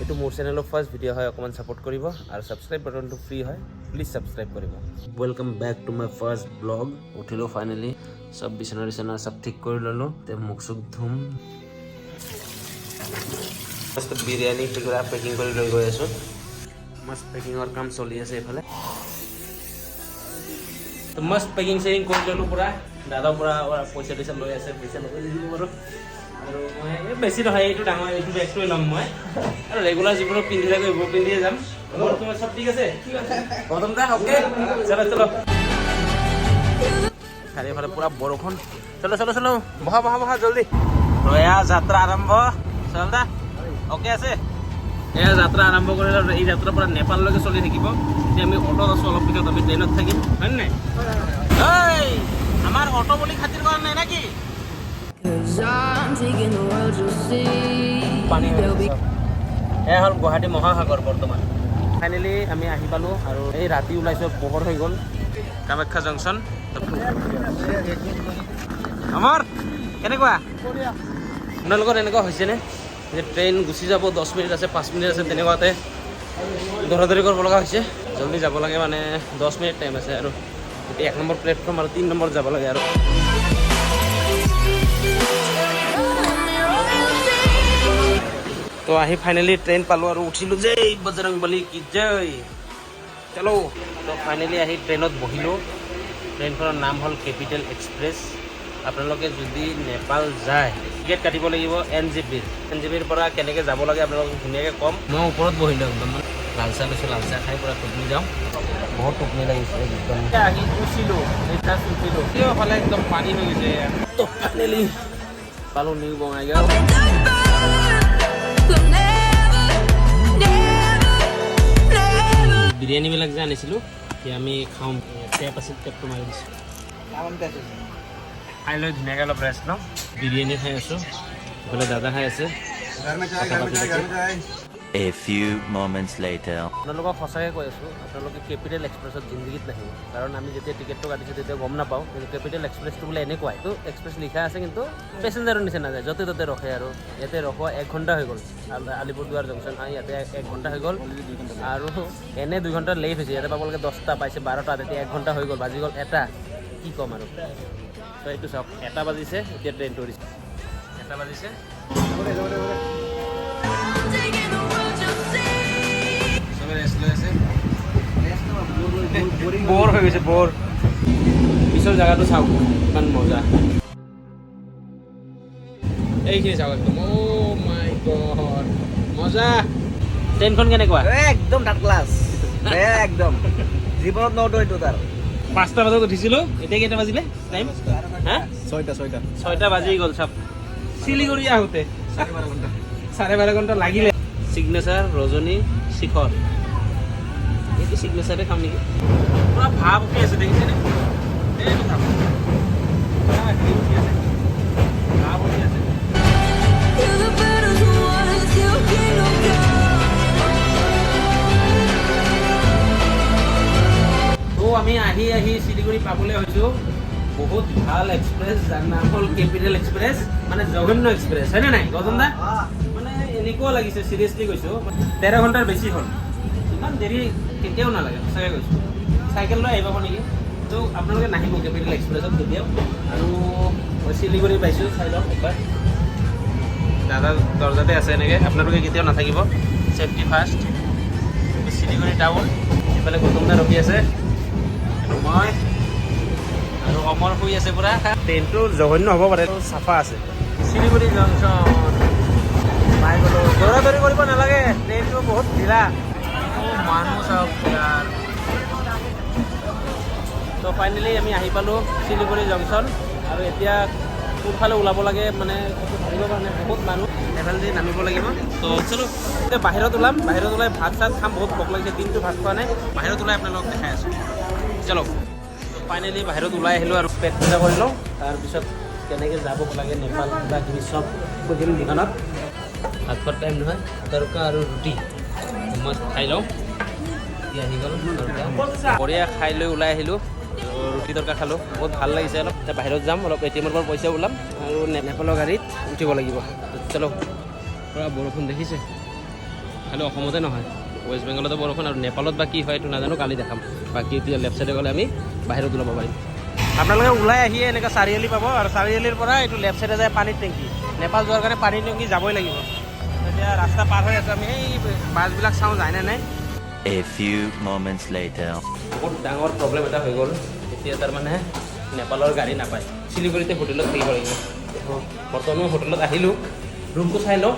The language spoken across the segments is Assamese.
এইটো মোৰ চেনেলৰ ফাৰ্ষ্ট ভিডিঅ' হয়, অকণমান ছাপোৰ্ট কৰিব আৰু ছাবস্ক্ৰাইব বাটনটো ফ্ৰী হয়, প্লিজ ছাবস্ক্ৰাইব কৰিব। Welcome back to my first vlog. উঠিলোঁ ফাইনেলি, চব বিচনা চিচনা চব ঠিক কৰি ল'লোঁ। এতিয়া মুখ চুখ ধুম। মস্ত বিৰিয়ানী টুকুৰা পেকিং কৰি লৈ গৈ আছোঁ। মস্ত পেকিঙৰ কাম চলি আছে এইফালে। তো মস্ত পেকিং চেকিং কৰি ল'লোঁ পূৰা। দাদাৰ পৰা পইচা টইচা লৈ আছে, পইচা ল'ব লাগিব বাৰু। আৰু মই এই বেছি নহয়, এইটো ডাঙৰ এইটো বেগটোৱে ল'ম মই। আৰু ৰেগুলাৰ যিবোৰ পিন্ধি থাকোঁ, এইবোৰ পিন্ধিয়ে যাম। মোৰ তোমাৰ চব ঠিক আছে, গৌতম দা? অ'কে, চলো চলো। চাৰিওফালে পূৰা বৰষুণ। চলো চলো চলো, বহা বহা বহা, জলদি। এয়া যাত্ৰা আৰম্ভ। চল দা, অ'কে আছে। এয়া যাত্ৰা আৰম্ভ কৰিলে আৰু এই যাত্ৰা পূৰা নেপাললৈকে চলি থাকিব। এতিয়া আমি অট'ত আছোঁ, অলপ পিছত আমি ট্ৰেইনত থাকিম, হয় নে নাই? ঐ, আমাৰ অট' বুলি খাতিৰ কৰা নাই নেকি? 'Cause I'm taking the world, you'll see. পানী হৈ There'll be গৈছে চব। এয়া হ'ল গুৱাহাটী মহাসাগৰ বৰ্তমান। ফাইনেলি আমি আহি পালোঁ আৰু এই ৰাতি ওলাইছোঁ, পোহৰ হৈ গ'ল। কামাখ্যা জংচন। অমৰ কেনেকুৱা? আপোনালোকৰ এনেকুৱা হৈছেনে যে ট্ৰেইন গুচি যাব, 10 মিনিট আছে, 5 মিনিট আছে, তেনেকুৱাতে দৌৰা দৌৰি কৰিব লগা হৈছে? জল্দি যাব লাগে, মানে 10 মিনিট টাইম আছে আৰু এতিয়া 1 নম্বৰ প্লেটফৰ্ম আৰু 3 নম্বৰত যাব লাগে। আৰু তো আহি ফাইনেলি ট্ৰেইন পালোঁ আৰু উঠিলোঁ। জয় বজৰংবলী কি জয়। চলো। তো ফাইনেলি আহি ট্ৰেইনত বহিলোঁ। ট্ৰেইনখনৰ নাম হ'ল কেপিটেল এক্সপ্ৰেছ। আপোনালোকে যদি নেপাল যায়, টিকেট কাটিব লাগিব এন জে পিৰ। এন জে পিৰ পৰা কেনেকৈ যাব লাগে আপোনালোকক ধুনীয়াকৈ ক'ম। মই ওপৰত বহিলোঁ একদম, মানে লাল চাহ লৈছোঁ, লাল চাহ খাই পূৰা টোপনি যাওঁ। বহুত টোপনি লাগিছে একদম। আহি উঠিলোঁ, জাষ্ট উঠিলোঁ, ফালে একদম পানী হৈ গৈছে। তো ফাইনেলি পালোঁ new Bongaigaon. They'll never, never, never. বিৰিয়ানীবিলাক যে আনিছিলোঁ, এতিয়া আমি খাওঁ। টেপ আছিল, টেপটো মাৰি দিছোঁ। খাই লৈ ধুনীয়াকৈ অলপ ৰেষ্ট ল'ম। বিৰিয়ানী খাই আছোঁ, এইফালে দাদা খাই আছে, কথা পাতি পাতি। A few moments later. আপোনালোকক সঁচাকৈ কৈ আছোঁ, আপোনালোকে কেপিটেল এক্সপ্ৰেছত জিন্দগীত নাহিব। কাৰণ আমি যেতিয়া টিকেটটো কাটিছোঁ, তেতিয়া গম নাপাওঁ, কিন্তু কেপিটেল এক্সপ্ৰেছটো বোলে এনেকুৱাই। তো এক্সপ্ৰেছ লিখা আছে, কিন্তু পেচেঞ্জাৰৰ নিচিনা নাযায়, য'তে ত'তে ৰখে। আৰু ইয়াতে ৰখোৱা এক ঘণ্টা হৈ গ'ল। আলিপুৰদুৱাৰ জংচন হয়, ইয়াতে এক ঘণ্টা হৈ গ'ল। আৰু এনে 2 ঘণ্টা লেট হৈছে। ইয়াতে পাব লাগে 10টা, পাইছে 12টা। তেতিয়া এক ঘণ্টা হৈ গ'ল, বাজি গ'ল এটা। কি ক'ম আৰু? তো এইটো চাওক, 1টা বাজিছে, এতিয়া ট্ৰেইনটো উঠিছে। 1টা বাজিছে। Taking the world, you'll see. চবে ৰেষ্ট লৈ আছে, বৰ হৈ গৈছে বৰ। পিছৰ জেগাটো চাওক, ইমান মজা। এইখিনি চাওক একদম, অ' মাই গড, মজা। ট্ৰেইনখন কেনেকুৱা? একদম থাৰ্ড ক্লাছ, বেয়া একদম। জীৱনত নউঠো এইটো তাৰ। 5টা বজাত উঠিছিলোঁ, এতিয়া কেইটা বাজিলে টাইম? হা? 6টা, 6টা। 6টা বাজি গ'ল। চাওক, শিলিগুৰি আহোঁতে 12.5 ঘণ্টা লাগিলে। চিগনেচাৰ ৰজনী শিখৰ, এইটো চিগনেচাৰে খাম নেকি? পুৰা ভাপ উঠি আছে, দেখিছেনে? এইটো চাওক, পুৰা হেৰি উঠি আছে, ভাপ উঠি আছে। You're the battles won, still king of God. তো আমি আহি আহি শিলিগুৰি পাবলৈ হৈছোঁ। বহুত ভাল এক্সপ্ৰেছ, যাৰ নাম হ'ল কেপিটেল এক্সপ্ৰেছ, মানে জঘন্য এক্সপ্ৰেছ, হয়নে নাই গৌতম দা? মানে এনেকুৱা লাগিছে, চিৰিয়াছলি কৈছোঁ, 13 ঘণ্টাৰ বেছি হ'ল। ইমান দেৰি কেতিয়াও নালাগে, সঁচাকৈ কৈছোঁ। চাইকেল লৈ আহিব নেকি? তো আপোনালোকে নাহিব কেপিটেল এক্সপ্ৰেছত কেতিয়াও। আৰু মই শিলিগুৰি পাইছোঁ, চাই লওক একবাৰ। দাদা দৰ্জাতে আছে। এনেকৈ আপোনালোকে কেতিয়াও নাথাকিব, ছেফটি ফাৰ্ষ্ট। শিলিগুৰি টাউন, এইফালে গৌতম দা ৰখি আছে আৰু মই আৰু অমৰ শুই আছে পুৰা। ট্ৰেইনটো জঘন্য হ'ব পাৰে, চাফা আছে। শিলিগুৰি জংচন পাই গ'লো। দৌৰা দৌৰি কৰিব নালাগে, ট্ৰেইনটো বহুত ঢিলা। অ' মানুহ চাওক ইয়াৰ। তো ফাইনেলি আমি আহি পালোঁ শিলিগুৰি জংচন। আৰু এতিয়া কোনফালে ওলাব লাগে মানে একো ধৰিব পৰা নাই, বহুত মানুহ। এফালেদি নামিব লাগিব। তো চলো, এতিয়া বাহিৰত ওলাম। বাহিৰত ওলাই ভাত চাত খাম, বহুত ভোক লাগিছে, দিনটো ভাত খোৱা নাই। বাহিৰত ওলাই আপোনালোকক দেখাই আছোঁ, চলো। ফাইনেলি বাহিৰত ওলাই আহিলোঁ আৰু পেট পূজা কৰি লওঁ। তাৰপিছত কেনেকৈ যাব লাগে নেপাল, কিবা কিবি চব সুধিম দোকানত। ভাত খোৱাৰ টাইম নহয়, তৰকা আৰু ৰুটি মই খাই লওঁ। এতিয়া আহি গ'ল তৰকা। বঢ়িয়া, খাই লৈ ওলাই আহিলোঁ। ৰুটি তৰকা খালোঁ, বহুত ভাল লাগিছে। অলপ এতিয়া বাহিৰত যাম, অলপ এ টি এমৰ পৰা পইচা ওলাম আৰু নেপালৰ গাড়ীত উঠিব লাগিব। চলো। পূৰা বৰষুণ দেখিছে। খালি অসমতে নহয়, ৱেষ্ট বেংগলতো বৰষুণ আৰু নেপালত বা কি হয় এইটো নাজানো, কালি দেখাম। বাকী এতিয়া লেফ্ট চাইডে গ'লে আমি বাহিৰত ওলাব পাৰিম। আপোনালোকে ওলাই আহিয়ে এনেকৈ চাৰিআলি পাব আৰু চাৰিআলিৰ পৰা এইটো লেফ্ট চাইডে যায় পানীৰ টেংকি। নেপাল যোৱাৰ কাৰণে পানীৰ টেংকি যাবই লাগিব। এতিয়া ৰাস্তা পাৰ হৈ আছোঁ আমি, এই বাছবিলাক চাওঁ যায় নে নাই। A few moments later. বহুত ডাঙৰ প্ৰব্লেম এটা হৈ গ'ল। এতিয়া তাৰমানে নেপালৰ গাড়ী নাপায়, শিলিগুৰিতে হোটেলত থাকিব লাগিব। বৰ্তমান মই হোটেলত আহিলোঁ, ৰুমটো চাই লওঁ।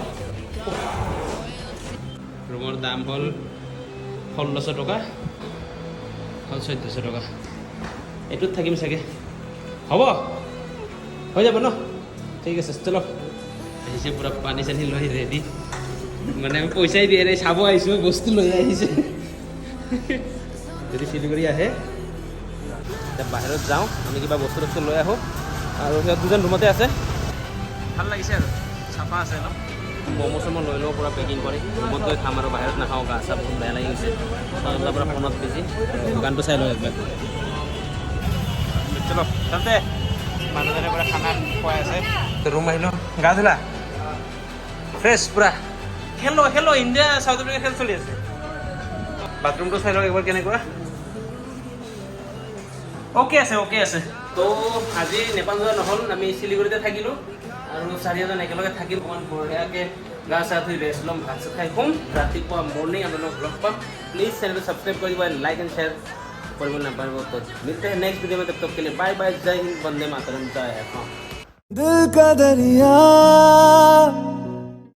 ৰুমৰ দাম হ'ল 1600 টকা, হ'ল 1400 টকা। এইটোত থাকিম চাগে, হ'ব, হৈ যাব ন? ঠিক আছে, চলো। আহিছে পূৰা পানী চানী লৈ ৰেডি। মানে আমি পইচাই দিয়া নাই, চাব আহিছোঁ, বস্তু লৈ আহিছে। যদি শিলিগুৰি আহে, এতিয়া বাহিৰত যাওঁ আমি, কিবা বস্তু বস্তু লৈ আহোঁ। আৰু সিহঁত দুজন ৰুমতে আছে, ভাল লাগিছে আৰু চাফা আছে অলপ। ম'ম' চম' লৈ লওঁ পূৰা পেকিং কৰি, ৰুমত গৈ খাম আৰু বাহিৰত নাখাওঁ। গা চা বহুত বেয়া লাগি গৈছে তাৰ পৰা। ফোনত বিজি, দোকানটো চাই লওঁ একবাৰ। চলো, চলতে। মানুহজনে পূৰা খানা খুৱাই আছে। ৰুম আহিলোঁ, গা ধুলা, ফ্ৰেছ পূৰা। খেলো খেলো, ইণ্ডিয়া চাউথ আফ্ৰিকা খেল চলি আছে। বাথৰুমটো চাই লওক একবাৰ কেনেকুৱা। অ'কে আছে, অ'কে আছে। তো আজি নেপাল যোৱা নহ'ল, আমি শিলিগুৰিতে থাকিলোঁ আৰু চাৰিজন একেলগে থাকিম। অকণমান বঢ়িয়াকৈ গা চা ধুই ৰেষ্ট ল'ম, ভাত চাত খাই শুম। ৰাতিপুৱা মৰ্ণিং আপোনালোক লগ পাম। প্লিজ চেনেলটো ছাবস্ক্ৰাইব কৰি দিব, লাইক এণ্ড শ্বেয়াৰ কৰিব নাপাহৰিব। तो मिलते हैं नेक्स्ट वीडियो में, तब तक के लिए बाय बाय। जय हिंद, वंदे मातरम, जय हाँ। दिल का दरिया।